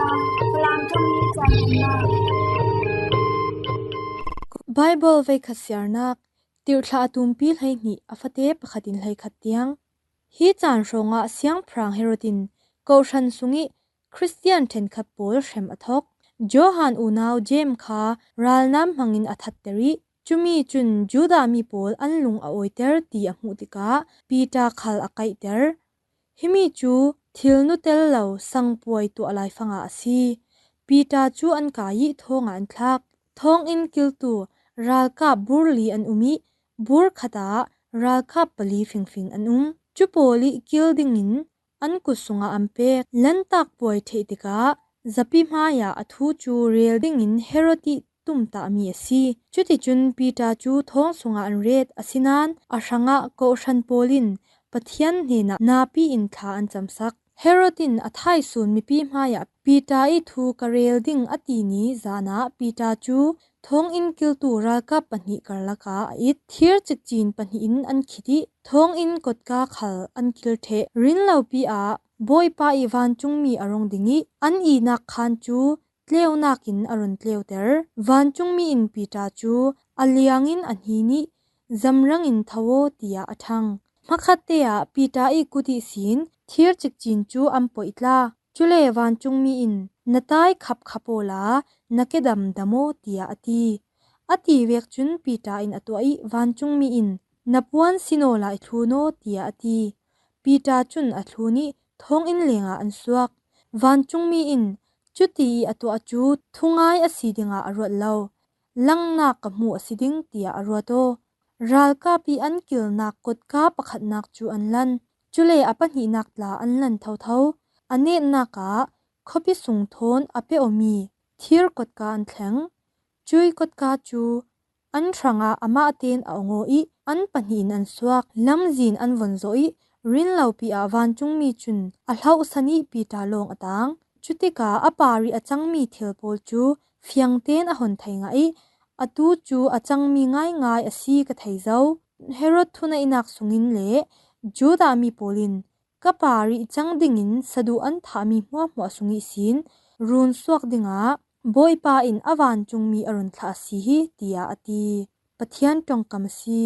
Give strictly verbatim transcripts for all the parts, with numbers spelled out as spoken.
Falam ṭawngmi caan nunnak. Baibal veikhat siarnak, Tirhthlah a tumpi hleihnih, a fate pakhatin hleikhat tiang. Hi caan hrawngah Siangpahrang Herod in kohhran sungih Khristian ṭhenkhat pawl hrem a thok. Johan unau Jeim kha ralnam hmangin a thatter ih, cumi cun Judah mi pawl an lung a awiter ti a hmuh tikah Piter khal a kaihter. Himi cu thil nutel lo sangpuai tuah laifangah a si. Piter cu an kai ih thawngah an thlak. Thawnginn kiltu ralkap bur li an um ih, bur khatah ralkap pali fingfing an um. Cu pawl ih kil dingin an kut sungah an pek. Lantak puai ṭheh tikah zapi hmaiah a thu cu rel dingin Herod ih tumtahmi a si. Cuticun Piter cu thawng sungah an ret, asinain a hrangah kohhran pawl in Pathian hnenah napi in thla an camsak. Herod in a thaisun mipi hmaiah Piter ih thu ka rel ding a ti ni zan ah Piter cu thawnginn kiltu ralkap pahnih karlak ah a it. Thir cikcin pahnih in an khit ih thawnginn kotka khal an kil ṭheh. Rinlopi ah Bawipa ih vancungmi a rung ding ih an ihnak khaan cu tleunak in a run tleuter. Vancungmi in Piter cu a liangin a hnin ih, "Zamrang in tho aw," tiah a ṭhang. Hmakhatte ah Piter ih kut ihsin thir cikcin cu an poihtla. Cule vancungmi in, "Na tai khapkhap awla na ke damdam aw," tiah a ti. A ti vek cun Piter in a tuah ih vancungmi in, "Na puan sin awla i thlun aw," tiah a ti. Piter cun a thlun ih thawnginn lengah an suak. Vancungmi in cuti ih a tuah cu thungai a si dingah a ruat lo, langnak ka hmuh a si ding, tiah a ruat aw. Ralkap ih an kilnak kotka pakhatnak cu an lan. Cule a pahnihnak tla an lan thotho. A netnak ah khuapi sung thawn a pe awmi thir kotka an thleng. Cui kotka cu an hrangah amah tein a ong aw ih an pahnih in an suak. Lamzin an von zawh ih rinlopi ah vancungmi cun a hlohsan ih Piter lawng a tang. Cutikah a parih a cangmi thil pawl cu fiangtein a hon thei ngah ih atu cu a cangmi ngaingai a si ka thei zo. Herod thuneihnak sungin le Judah mi pawl in ka parih cang dingin saduh an thahmi hmuahhmuah sung ihsin run suak dingah Bawipa in a vancungmi a run thlah a si hi, tiah a ti. Pathian ṭongkam a si.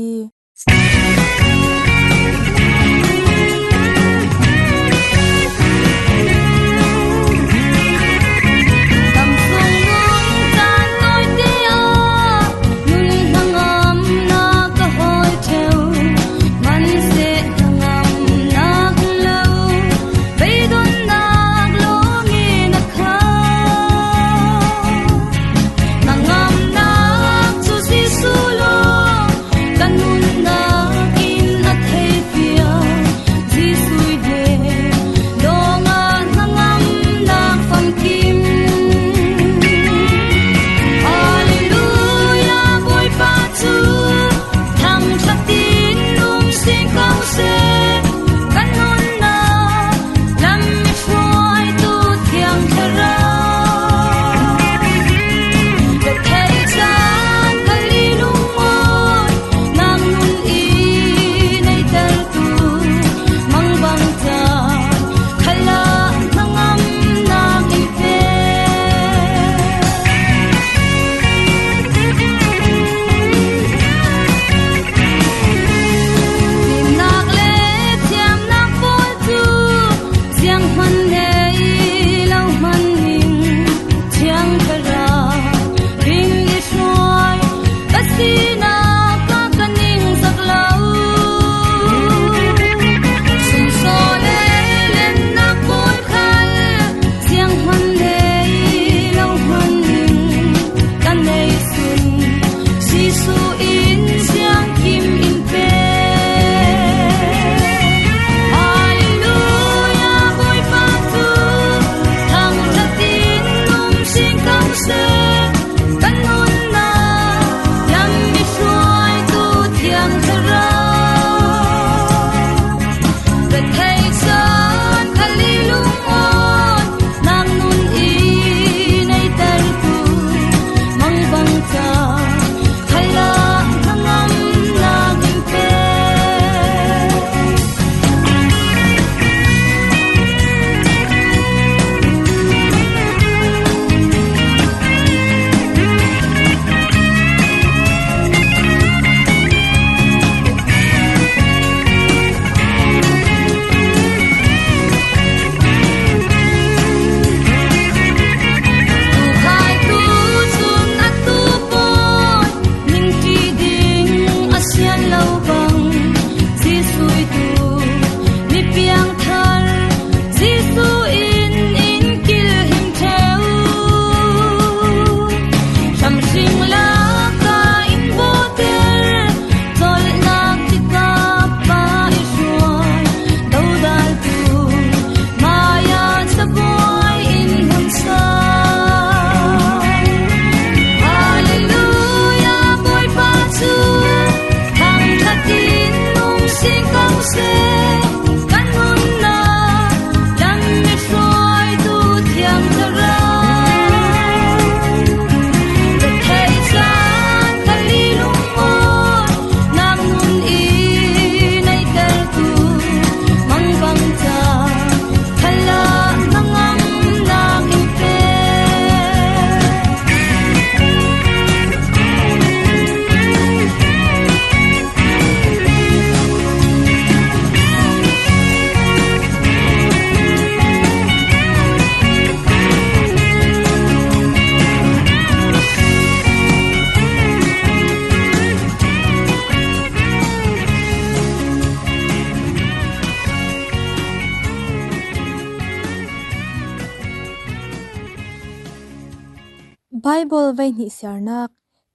Baibal vaihnih siarnak.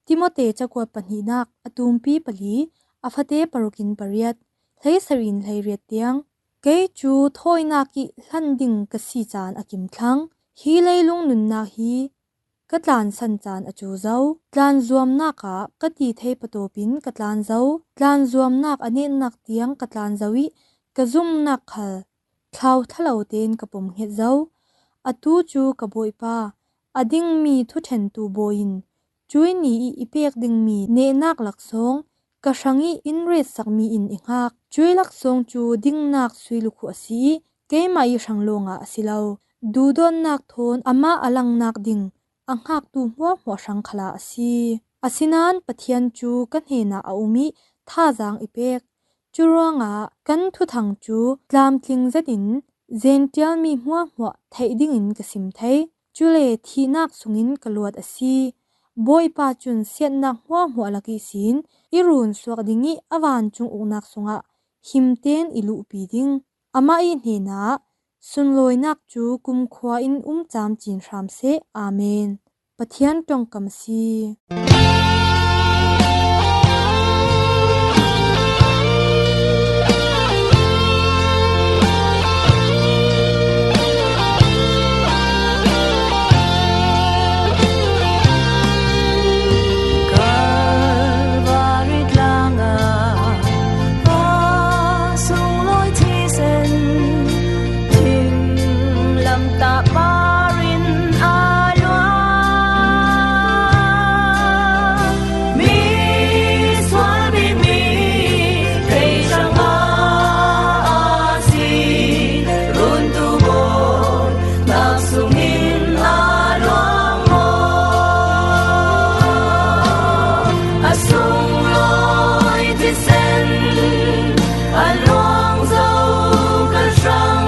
Timote cakuat pahnihnak, a tumpi pali, a fate parukin pariat, hleisarihin hleiriat tiang. Kei cu thawinak ih hlan ding ka si caan a kim thlang. Hi leilung nunnak hi ka tlansan caan a cu zo. Tlanzuamnak ah ka ti thei patawpin ka tlan zo. Tlanzuamnak a netnak tiang ka tlan zo ih ka zumnak khal thlauthla lo tein ka pom hnget zo. Atu cu ka Bawipa, a dingmi thuṭhentu bawi in cuih ni ih i pek dingmi nehnak laksawng ka hrangih in retsakmi in i hngak. Cuih laksawng cu dingnak sui lukhuh a si ih keimah ih hrang lawngah a si lo. Duhdawtnak thawn amah a langnak ding a hngaktu hmuahhmuah hrang khalah a si. Asinain Pathian cu ka hnenah a um ih thazaang i pek. Curuangah kan thuthang cu tlamtling zetin Zentail mi hmuahhmuah theih dingin ka sim thei. Cule thihnak sungin ka luat a si. Bawipa cun siatnak hmuahhmuah lak ihsin i run suak ding ih a vancung uknak sungah him tein i luhpi ding. Amah ih hnenah sunlawinak cu kumkhua in um camcin hram seh. Amen. Pathian ṭongkam a si. Kalvari tlangah Pa sunglawi thisen, thing lamtah par in a luang. Mi sual bikmi kei hrangah a si, runtu bawi nak sungin a luang maw? A sunglawi thisen a luang zo ka hrang,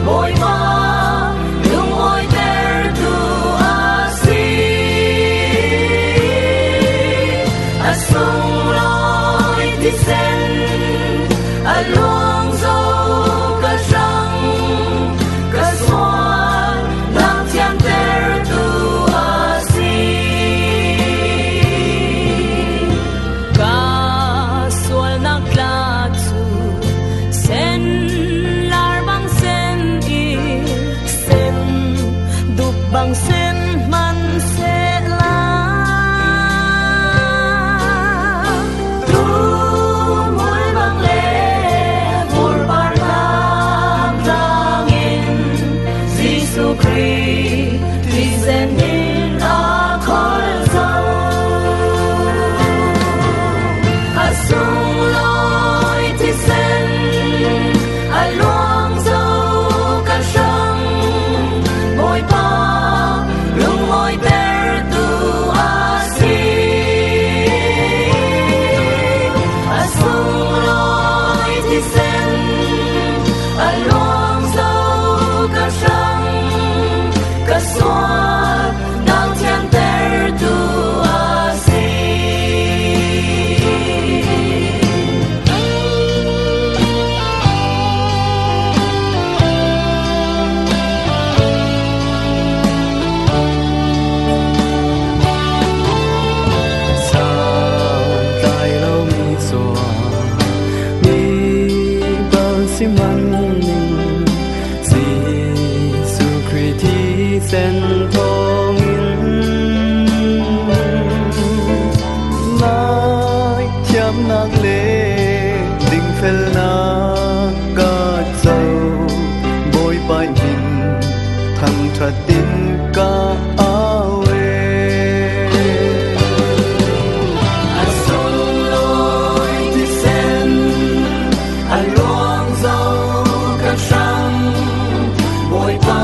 Bawipa lungawitertu a si. A sunglawi thisen a luang zo ka hrang, ka sual nak thiantertu a si. Ka sualnak tla cu sen lar bang sen ih, sen dup bang sen hman sehla. Tumul bang le vurpar tlang tlangin Jesuh Khrih thisen in a khol zo. A sunglawi thisen a luang zo ka hrang, Bawipa lungawitertu a si. A sunglawi thisen a luang zo ka hrang, ka sual nak thiantertu a si. Sang tlai lomi sual mi bang si hman ning, Jesuh Khrih thisen thawngin, ngaihthiamnak le dingfelnak ka co, Bawipa hmin thangṭhat in ka au e. A sunglawi thisen a luang zo ka hrang, Bawipa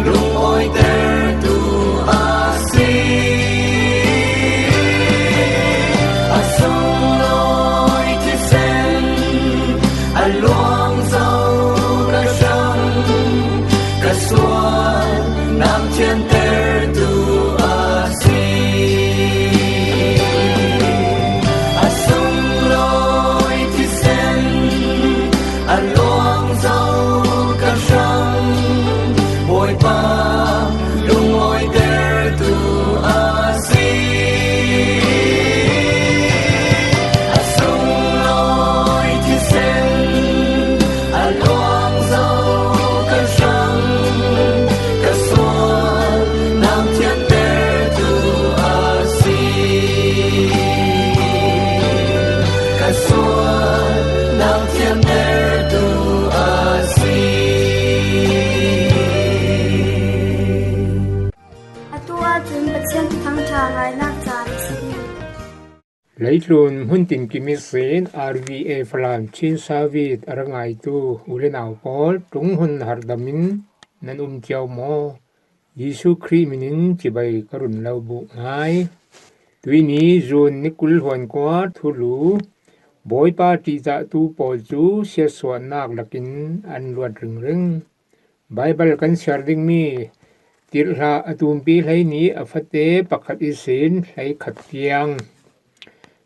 lungawitertu a si. A sunglawi thisen a luang zo ka hrang, ka sual nak thianter Leitlun hmun tinkim ihsin R V A Falam Chin Service a ra ngaitu u le nau pawl, ṭung hun harh damin nan um cio maw? Jesuh Khrih minin cibai ka run lo buh ngai. Tuini June ni kul hluan kua thulu, Bawipa ṭihzahtu pawl cu siatsuahnak lakin an luat ringring. Baibal kan siar dingmi tirhhlah a tumpi hleihnih a fate pakhat ihsin hleikhat tiang.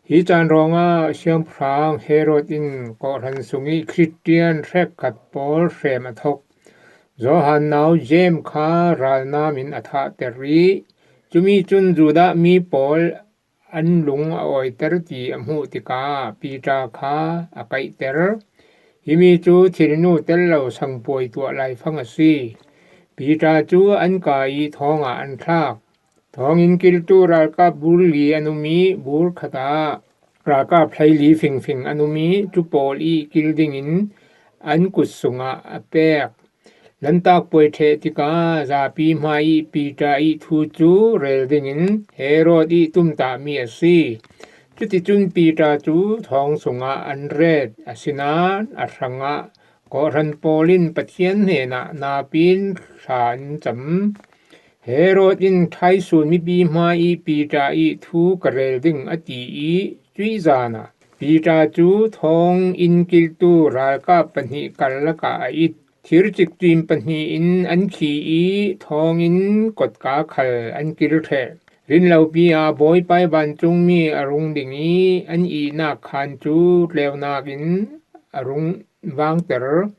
Hi caan ruangah Siangpahrang Herod in kawhhran sungih Khristian hrekkhat pawl hrem a thok. Johan nau Jeim kha ralnam in a thahter i cumi cun Judah mi pawl an lung a awiter ti a hmuh tikah Piter kha a kaihter. Himi cu thilnu tel lo sangpuai tuah laifang a si. Piter cu an kai i thawngah an thlak. Thawnginn kiltu ralkap bur li an um i bur khatah ralkap hleili fingfing an um i cu pawl i kil dingin an kut sungah a pek. Lantak puai ṭheh tikah zapi hmai i Piter i thu cu rel dingin Herod i tumtahmi a si. Cuticun Piter cu thawng sungah an ret, asinain a hrangah kawhhran pawl in Pathian hnenah napin thla an cam. Herod in thaisun mipi hmai i Piter i thu ka rel ding a ti i cuih zan ah Piter cu thawnginn kiltu ralkap pahnih karlak ah a it. Thircik cin pahnih in an khi i thawnginn kotka khal an kil ṭheh. Rinlopi ah Bawipa i vancungmi a rung ding i an ihnak khaan cu tleunak in a rung vangter.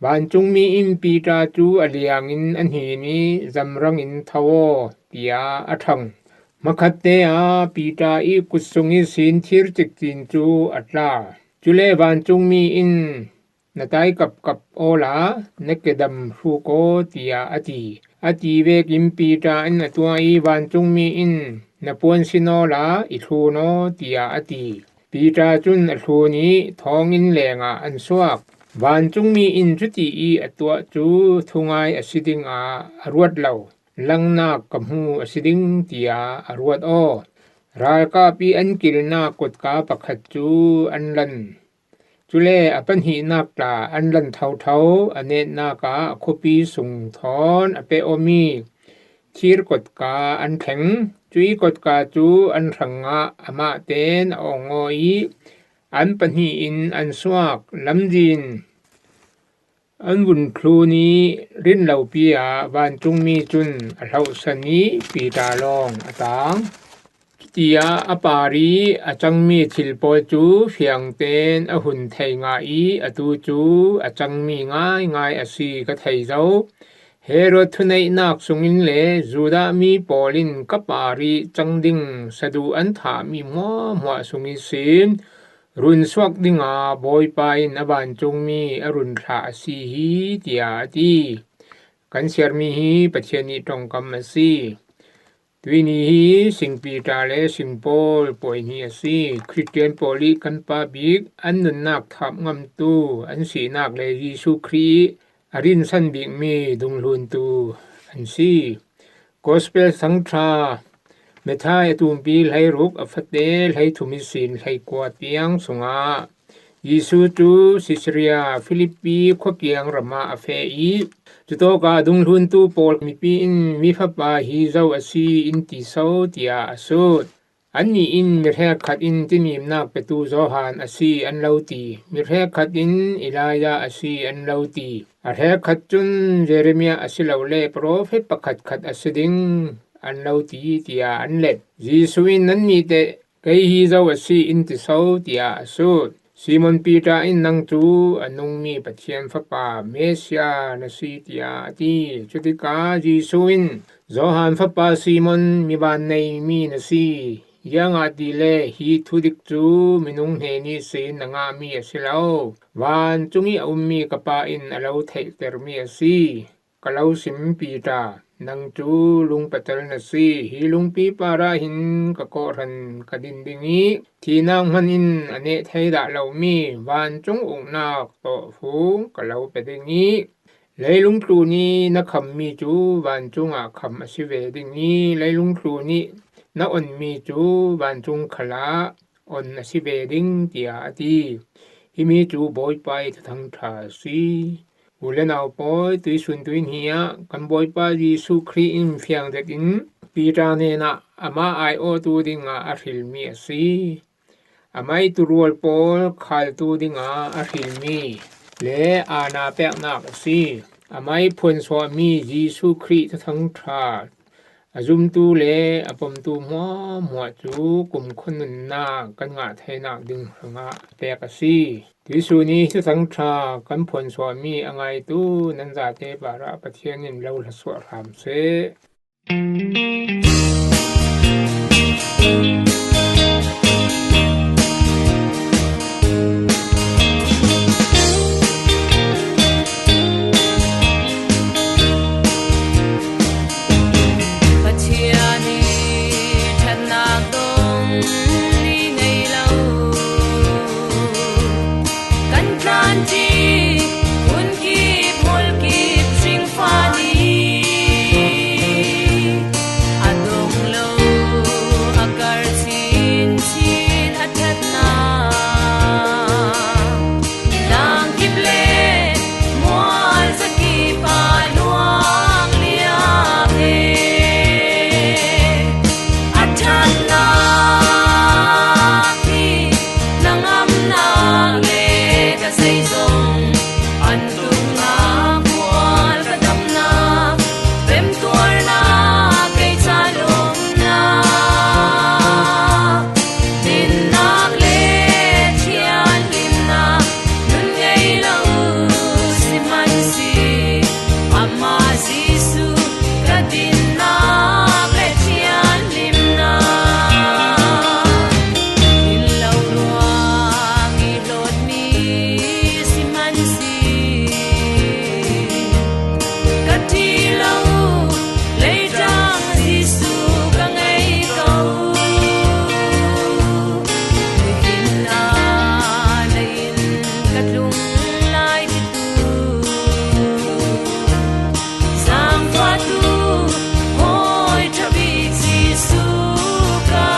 Vancungmi in Piter cu a liang in a hnin i zamrang in tho aw, tiah a ṭhang. Hmakhatte ah Piter i kut sung ihsin thircik cin cu a tla. Cule vancungmi in na tai kapkap awla na kedam hruk aw, tiah a ti. A ti vekin Piter in a tuah i vancungmi in na puan sin awla i thlun aw, tiah a ti. Piter cun a thlun i thawnginn lengah an suak. Vancungmi in cuti i a tuah cu thungai a si dingah a ruat lo, langnak ka hmu a si ding, tiah a ruat aw. Ralkap i an kilnak kotka pakhat cu an lan. Cule a pahnihnak tla an lan thotho, a netnak ah a khuapi sung thawn a peh awmi thir kotka an thleng. Cuih kotka cu an hrangah amah tein a ong aw i an pahnih in an suak. Lamzin an vun thlun i rinlopi ah vancungmi cun a hlohsan i Piter lawng a tang. Cuti ah a par i a cangmi thil pawl cu fiang tein a hun thei ngah i atu cu a cangmi ngaingai a si ka thei zo. Herod thuneihnak sungin le Judah mi pawl in ka par i cang ding saduh an thahmi hmuahhmuah sung ihsin run suak dingah Bawipa in a vancungmi a run thlah a si hi, tiah a ti. Kan siarmi hi Pathian nih ṭongkam a si. Tuini hi Sing Piter le Sing Paul puai hnih a si. Khristian pawl i kan pa bik an nunnak thap ngamtu an sinak le Jesuh Khrih a rinsan bikmi dunghluntu an si. Gospel Thangṭha Matthai a tumpi hleiruk a fate hleithum ihsin hleikua tiang sungah Jesuh cu Caesarea Philippi khuakiang ram ah a feh i cutawkah dunghluntu pawl mipi in mi fapa hi zo a si in ti so tiah a sut. Annih in mi hrekkhat in tinimnak petu Johan a si an lo ti, mi hrekkhat in Elijah a si an lo ti, a hrekkhat cun Jeremiah a si lo le profet pakhatkhat a si ding an lo ti, tiah an let. Jesuh in, nannih teh kei hi zo a si in ti so, tiah a sut. Simon Piter in, nang cu a nungmi Pathian Fapa, Messiah na si, tiah a ti. Cutikah Jesuh in, Johan fapa Simon, mi van neimi na si, ziangahtile hi thudik cu minung hnen ihsin na ngahmi a si lo, vancung i a ummi ka Pa in a lo theihtermi a si. Ka lo sim, Piter, nang cu lungpatal na si. Hi lungpi parah hin ka kawhhran ka din ding i thihnak hmanh in a neh thei dah lomi vancung uknak tawhfung ka lo pe ding i leilung tlun i na khammi cu vancung ah kham a si ve ding i leilung tlun i na onmi cu vancung khalah on a si ve ding, tiah a ti. Himi cu Bawipa ih Thuthang ṭha a si. U le nau pawl, tuihsun tuihni ah kan Bawipa Jesuh Khrih in fiang zetin Piter hnenah amah aiawhtu dingah a hrilmi a si. Amah ih tuurual pawl khaltu dingah a hrilmi le aana peknak a si. Amah ih phuansuahmi Jesuh Khrih Thuthang ṭha a zumtu le a pomtu hmuahhmuah cu kumkhua nunnak kan ngah theinak ding hrangah a pek a si. Tuihsun ih Thuthang ṭha kan phuansuahmi a ngaitu nan zate parah Pathian in lo hla suah hram seh. Pathian ih ṭhatnak dong nih ngei lo, kan tlanṭi, hun kip, hol kip, hringfa nih a dong lo, a kar chinchin a ṭhatnak. Dang kip le mual zakip a luang liak he, a ṭhatnak hi na ngamnak le ka zeizong an tungnak, khual ka damnak, pemtuarnak, kei ca lawmnak, dinnak le thianhlimnak, nun ngei lo si man si. Amah Jesuh ka dinnak le thianhlimnak, in lo ruang ih hlawtmi si man si. Ka ṭih lo leitang Jesuh ka ngei ko. Nihin ah na inn ka tlung lai titu, zaangfahtu hawi ṭha bik Jesuh ka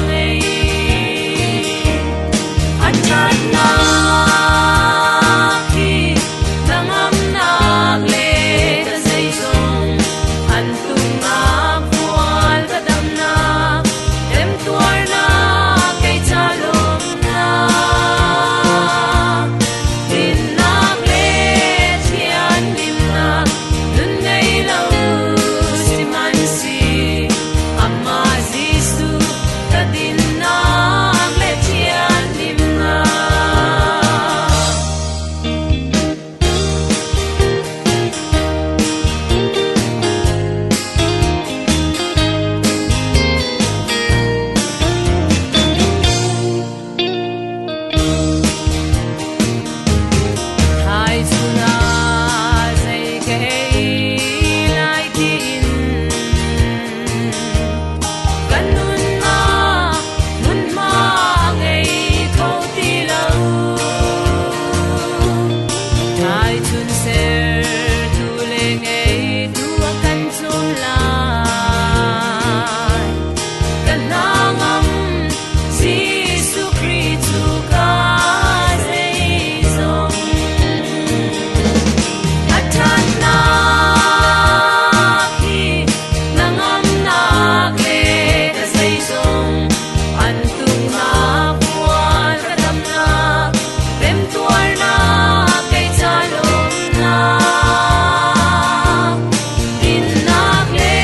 ngei. A ṭhatnak hi na ngamnak le ka zeizong an tungnak, khual ka damnak, pemtuarnak, kei ca lawmnak, dinnak le thianhlimnak, nun ngei lo si man si. Amah Jesuh ka dinnak le thianhlimnak. Thaizun ah zei ka ei lai tiin kan nunnak hmunhma a ngei kho ti lo. Thaizun sertu le ngeitu a kan zum lai. Ka hnangam Jesuh Khrih cu ka zeizong. A ṭhatnak hi na ngamnak le ka zeizong an tungnak, khual ka damnak, pemtuarnak, kei ca lawmnak, dinnak le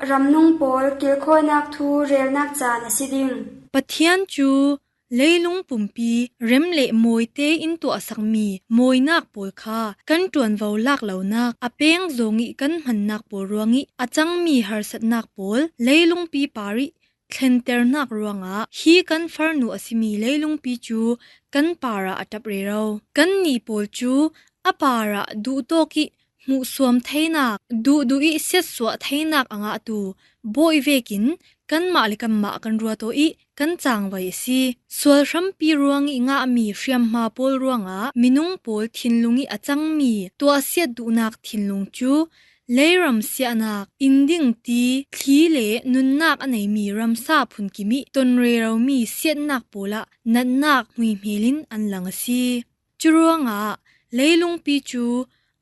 ramnung pawl kilkhawinak thu relnak caan a si ding. Pathian cu leilung pumpi rem le mawite in tuahsakmi mawinak pawl kha kan ṭuanvo lak lonak, a peng zawng ih kan hmannak pawl ruangih a cangmi harsatnak pawl leilungpi parih thlenternak ruangah hi kan farnu a simi leilungpi cu kan parah a ṭap rero. Kannih pawl cu a parah duhtawk ih hmuhsuam theinak, duhduh ih siatsuah theinak a ngahtu bawi vekin kanmah le kanmah kan ruat aw ih kan cangvai a si. Sual hrampi ruangih ngahmi hriamhma pawl ruangah minung pawl thinlung ih a cangmi tuahsiat duhnak thinlung cu leiram siahnak, in ding ti thli le nunnak a neimi ramsa phunkim ih ton reromi siatnak pawl ah natnak hmuihmel in an lang a si. Curuangah leilungpi cu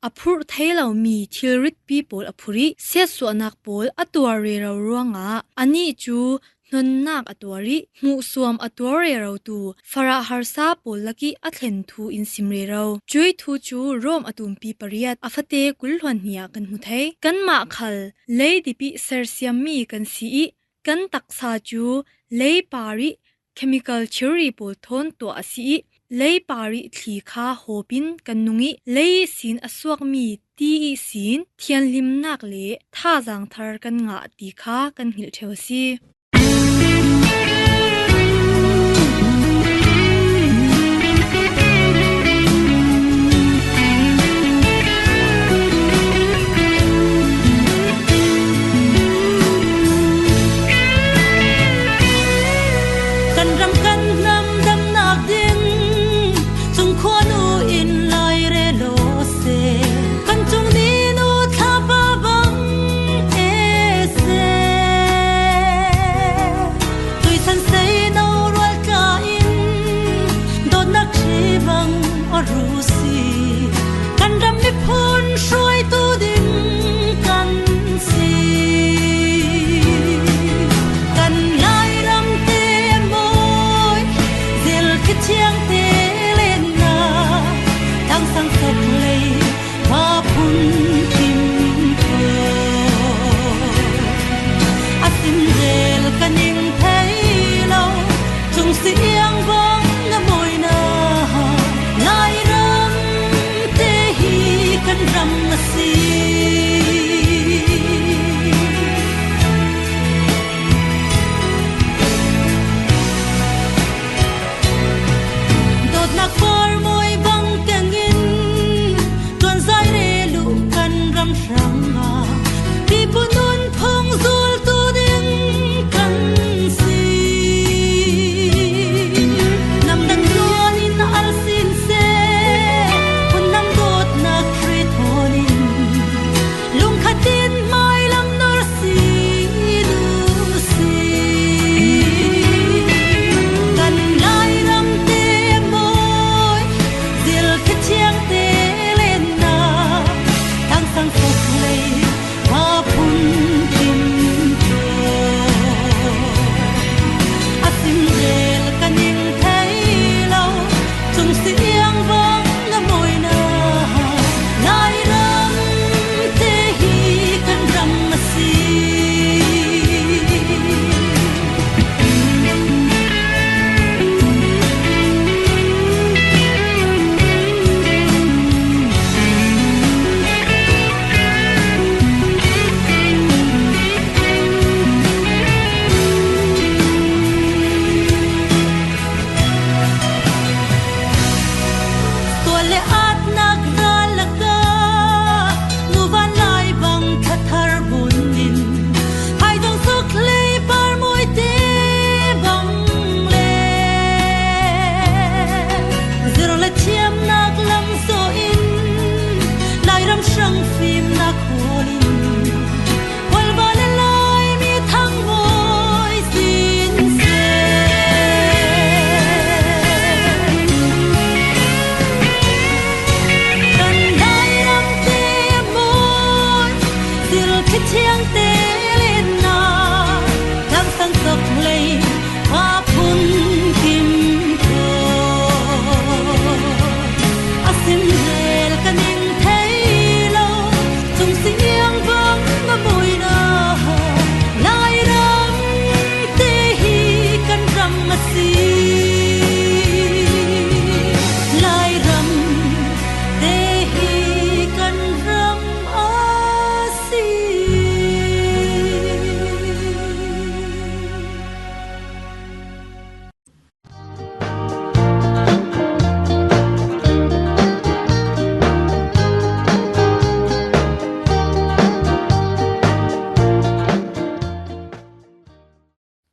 a phurh thei lomi thilritpi pawl a phurh ih siatsuahnak pawl a tuar rero ruangah anih cu hnonnak a tuar ih hmuhsuam a tuar rerotu farah harsa pawl lakih a thlen thu in sim rero. Cuih thu cu Rom a tumpi pariat a fate kul hluan hnih ah kan hmu thei. Kanmah khal leidip ih sersiammi kan si ih kan taksa cu leipar ih chemical thilri pawl thawn tuah a si ih leipar ih thli kha hawpin kan nung ih lei ihsin a suakmi ti ihsin thianhlimnak le thazaang thar kan ngah ti kha kan hngilh ṭheu a si. Kan ram kan hnam damnak ding, cungkhua nu in lai relo seh. Kan cung ni nu thlapa bang e seh. Tuisan sei no rual tla in dawtnak ṭhi bang a ru si. Kan ram miphun hruaitu ding kan si. Kan Lairam te mawi, zil khithiang te lenna, thangsang sawk le